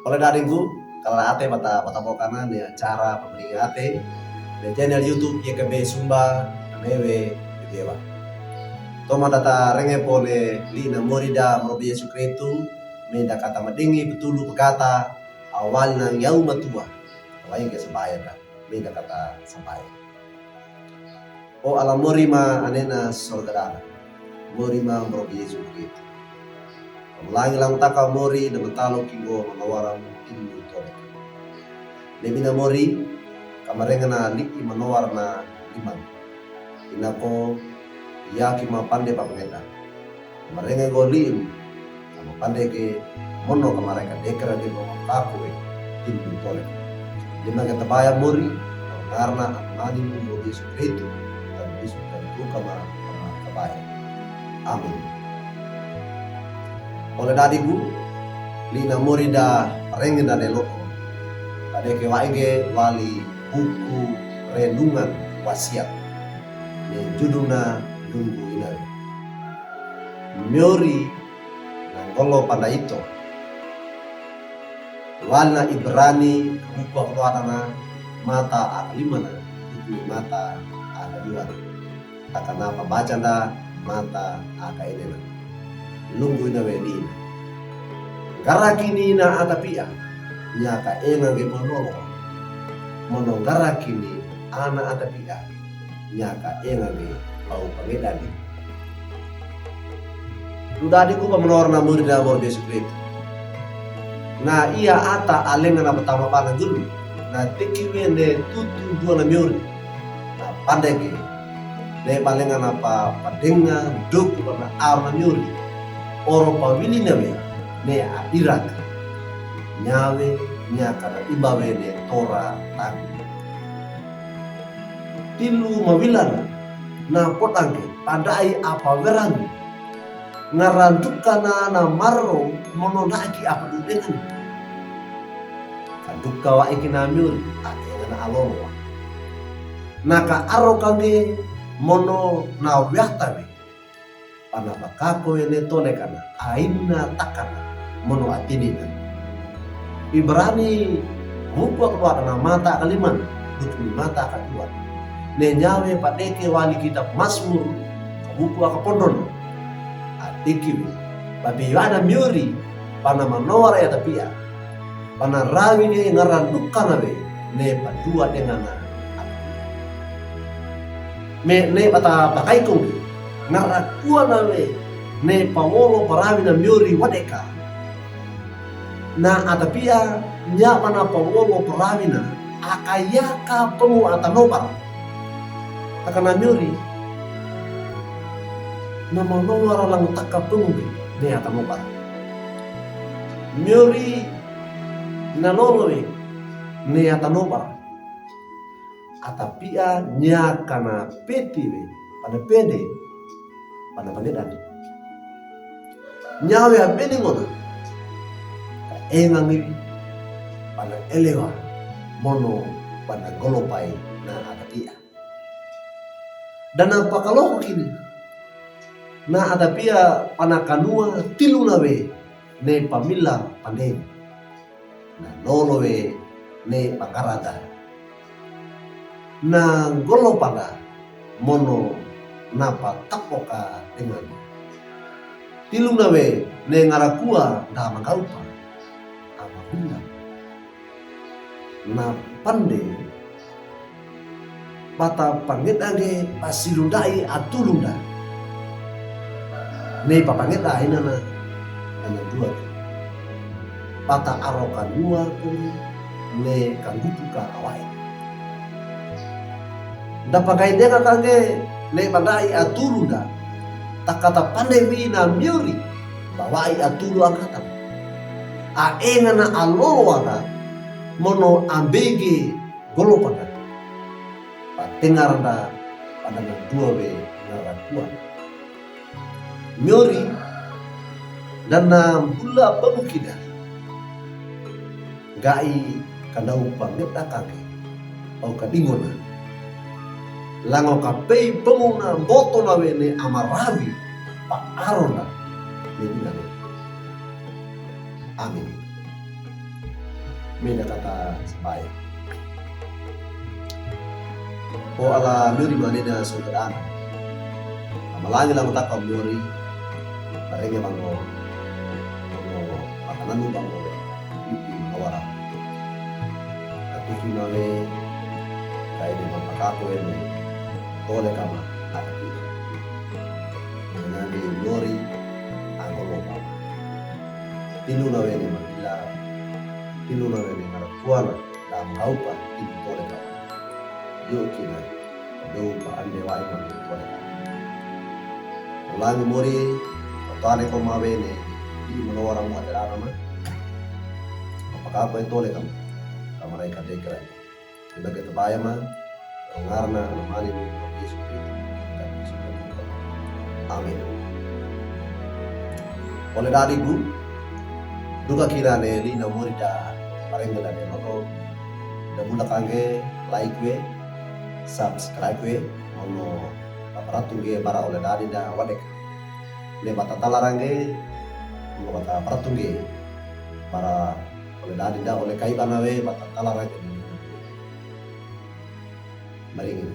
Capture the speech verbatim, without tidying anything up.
Ole dadingku, kalaate bata, bata bokana ne acara pamedingi ate ne channel YouTube Y K B Sumba, newe Bebewa. Toman data renge pone li'na mori da morobi Yesu Kristu, me dakata medingi petulu pegata, awali nang yaw matua, awali ke sabae da. Me dakata sabae. O ala mori ma anena sorga dana. Mori ma morobi Yesu Kristu. Langi langtaka mori da matalo kingo manowara mu kingo tole. Nebina mori, kamarengana li'i manowara na liman. Inako, yaki ma pande pameda. Marenge go li'im, kama pandege, mono kama reka dekera de mono kakue, tindu tole. Lima ke tabaya mori, karena amani mu Yesu Kristu, dan Yesu dan tu kama, kama tabaya. Amin. Ole dadingku, li'na mori da renge da loko. Kadeke waige wali buku renungan wasiat. Ne juduna Lunggu Inawe. Mori na ngolo panda ito. Walina Ibrani, buku akoloatana, mata akalimana, buku mata akaduana. Takana pabacanda, mata akaenena. Lunggu Inawe dina. Ngarakini na atapia, nyaka enga ge mono. Mono ngarakini ana atapia. Nyaka enga ge pau pangedani. Lu dadingku pamenor na mori da morobi Yesu Kristu. Na iya ata alenga na pertama pana gulu. Na tiki wene tutu dua na miori. Na pandege. Ne palenga na pa padenga doku pana ar na miori. Oro pawili nawe ne adiraka. Nyawe nyaka na ibawe ne tora tangi. Tilu mawilana, na potange, padai apawerani. Ngarandukana na maro mono naki apadudengan. Kanduka waikina miori, akengana alolowa. Naka aro kange mono na wiatawe. Pana pakako ene tole kana, aina takana, mono atinina. Ibrani, buku akoloatana mata akalimana, buku mata akadua. Ne nyawe padeke wali kitab Masmur, buku akapondon. Atikiwi, babi wana miori, pana manowara atapia. Pana rawi ne ngarandukana we, ne padua dengana. Me ne bata bakaikong, ngarakuana we, ne pawolo parawina miori wadeka. Na atapia, nya mana pawolo parawina, akayaka pemu atanobar. Takana miori, na manowara langtaka pemu, ne atanobar. Miori, na lolo we, ne atanobar. Atapia nyaka na peti we, pana pede, pana pangedani. Nyawe apeni ngona, ka enga ngiwi, pana elewa, mono, pana golopai, na atapia. Dana pakaloko kini, na atapia pana kanua tilu nawe, ne pamila pandeni. Na lolo we ne pangarada. Na ngolo pana mono na patapoka dengan. Tilu nawe ne ngarakua da mangaupa. Amahuna. Na pande Bata pangedangge pasilunda'i atulunda. Ne papangeda inana, nana dua. Bata arokanua kumi ne kanggutuka awa'i. Nda pangaidenga kangge ne panda'i atulunda. Takata pande wina miuri, bawa'i atulu angkatan. Aenana alolowana, mono ambege golopanda. Patengaranda, padana dua we ngarakua. Miuri, dana bula pamukida. Ga'i kandau pangedakage, au kadingona. Lango kapei pamuna mboto nawe ne amarawi, pa arona, ne inane. Amin. Meda kata sabayo. O Allah, mori mane da soga dana. Amalangi la mataka mori. Barenge bango. Bango. Makananu bango. Ipi kawara. Atuki mane. Kae de mapakako ene. Tole kama. Atuki. Nani mori. Angkolo kama. Tinu na wene mangila. Tinu na wene ngara kuana. Dam haupa ibu tole kama. Yo kina. Dou pa ande wai ma tole kama. Ulangi mori. Tane ko ma wene. Ibu mana wara mu ade dana ma. Apakako tole kama. Kama rai kadekra. Iba ke tabaya ma, ngarna anamani Yesu Kristo. Amin. Ole dadi gu, duka kina ne lina mori da barenge da de moto, da bula kange, like we, subscribe we, ono paparatunge bara ole dadi da wadek. Le bata talarange, ono bata paratunge, bara ole dadi da ole kaibana we, bata talarange. Maringin.